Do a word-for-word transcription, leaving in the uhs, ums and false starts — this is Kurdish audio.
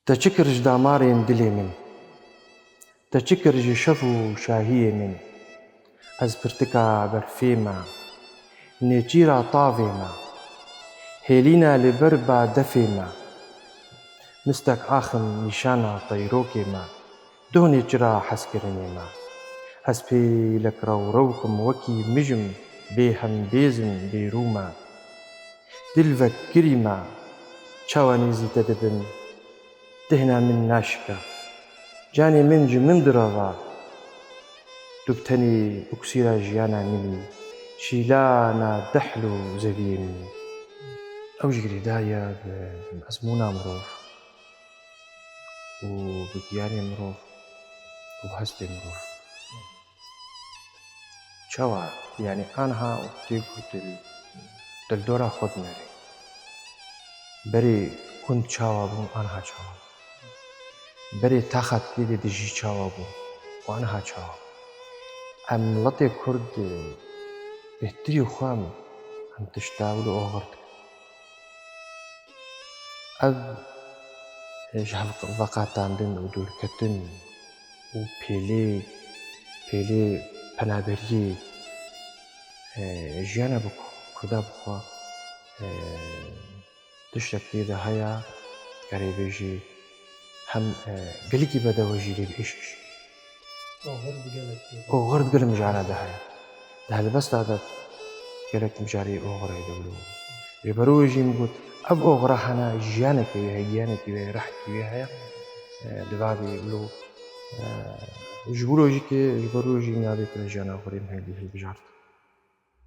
Te çi kir ji damarên dilê min? Te çi kir ji şev û şahiyê min? Ez pirtika berfê me, nêçîra tavê me, hêlîna li ber ba defê me. Mistek axim nîşana teyrokê me, donê çira hezkirinê me. Ez pêlek rew rew kim wekî mijim, bêhem bêzin bêrû me. Dil vekirî me, çawa nêzî te dibim, dihna min naşika. Canê min ji min dirava, tu bi tenê oksîra jiyana min î, şîlana dehl û zeviyê min î. Ew jî girêdayî ye bi ezmûna mirov û bi giyanê mirov û hestê mirov. Çawa? Yanî anha tê ku tu li dildora xwe dinêrî. Berê gund çawa bû, anha çawa bû? Berê taxa tê de dijî çawa bû û anha çawa bû? Em miletê Kurd bêhtirî xwe em, em tişta wilo oxir dikin. Ev ji hev veqetandin û dûrketin û pêlê, pêlê penaberiyê, e, jiyana bi Kurda bixwe, e, tiştek tê de heye, gerê bêjî hem, e, gelekî bedewe jî lê diêşe jî. Oxir di gelek jî. Oxir di gelek mijara de heye. Di helbesta de gelek mijarê oxir heye de wilo. Ji ber wê jî min got, ev oxira hene, jiyanekî wê heye, giyanekî wê heye, rehekî wê heye. E, di va de wilo, e, ji wilo jî ke ji ber wê jî navê kire jiyana oxirê min hêdî hilbijart.